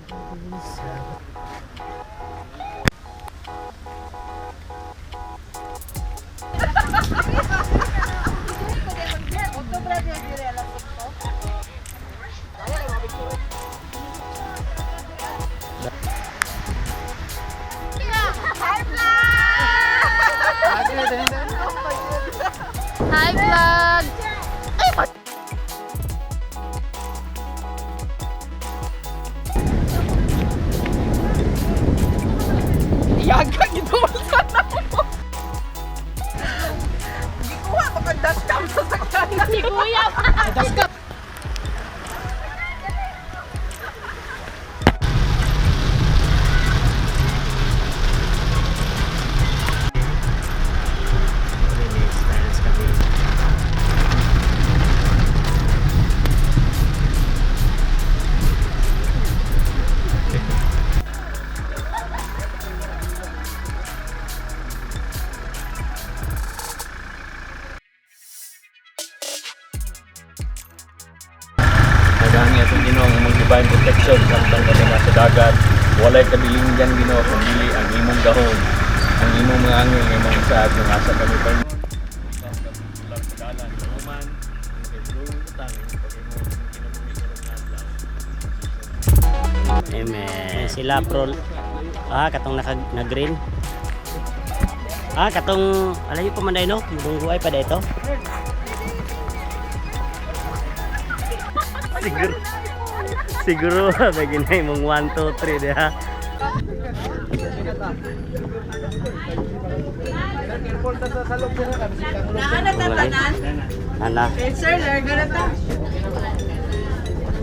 Hi, vlog! Hi, vlog! Ay, Yaga, gidulsa na mo. Gikuha mo kang dashcam sa sakyanan. Si Kuya! Nagangi atong Ginoo ang imong divine protection samtang kami nasa dagat. Walay kabilinggan, Ginoo, kundi ang imong gahom. Ang imong mga angel nga imong isaad kung asa kami pa. Amen. Sila pro ah katong naka na green. Ah, katong alayo pa man day no, mudunggo ay pa dito. Siguro siguro bagay na imong 1 2 3 diha. Naana tatanan. Ana. Sir, larga na ta.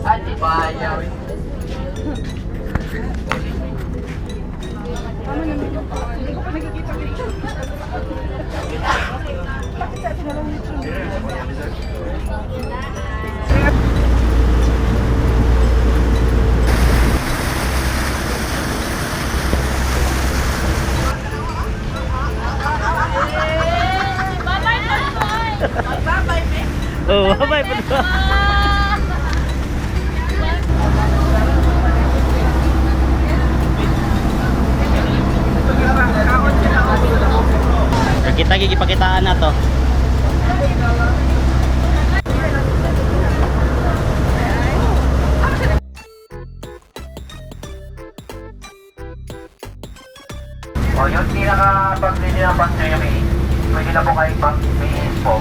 Bye-bye, bye-bye! Bye-bye, me. Oh, bye bye. Kita gigipakitaan na to. O, yung pinaka-pag-ready ng bus na yun, pwede na po kayo mag-main po.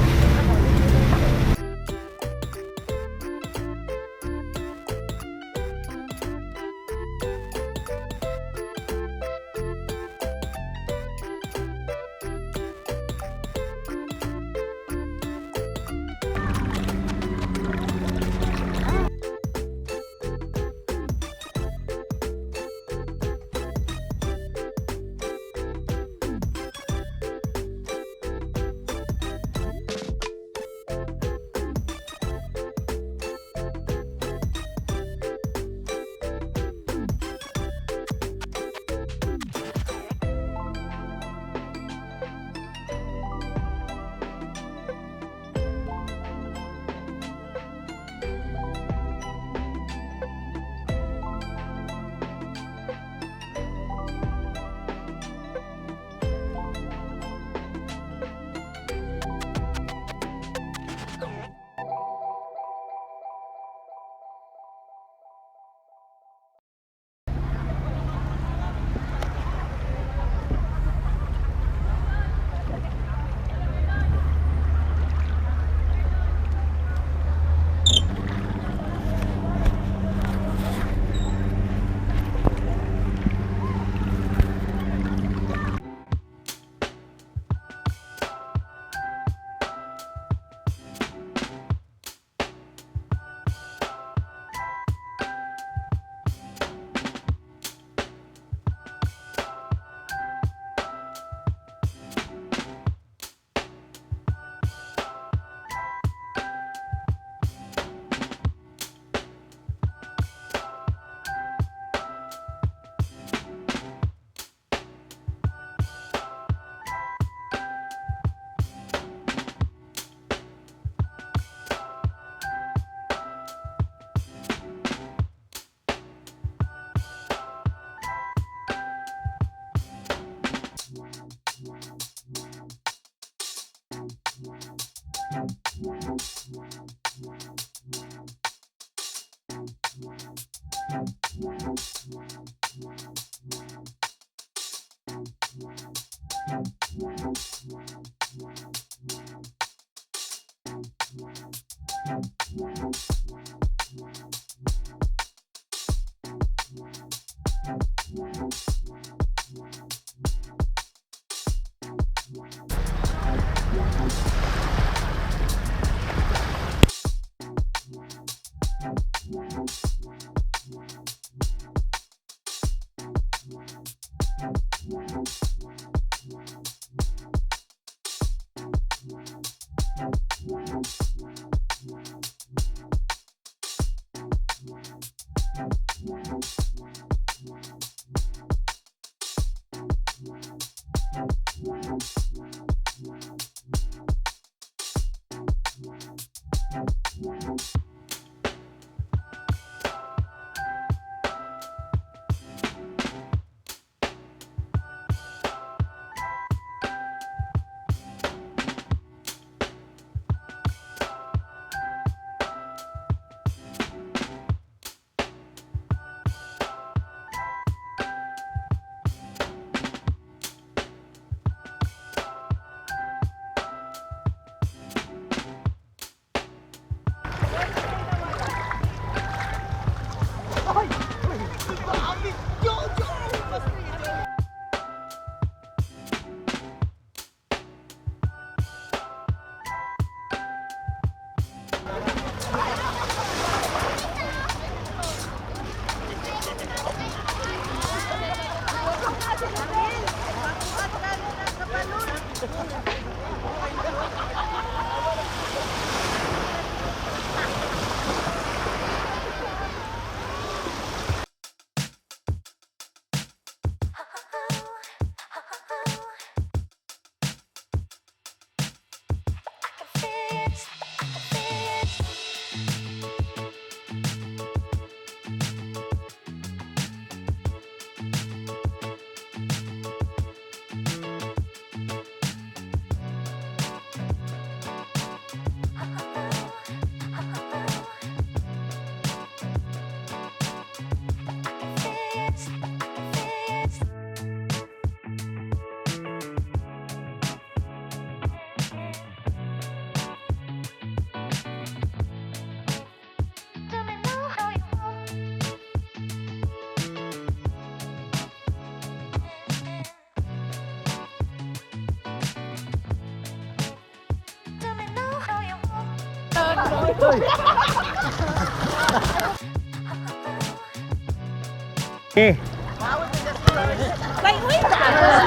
Eh,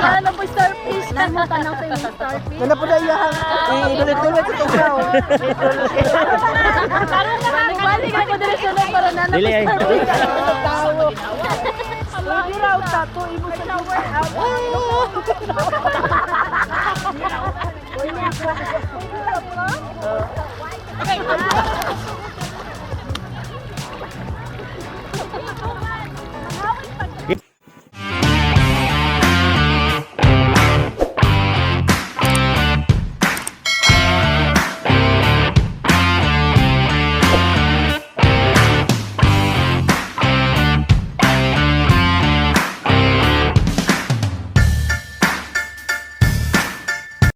Ano po starfish? Namo tanaw sa imong starfish. Wala po na iyahang. Inulit-ulit sa tugaw. Karon na nagbalik ako diri sa loob para na dili ay. Tawo. Hindi raw tato imo sa shower out.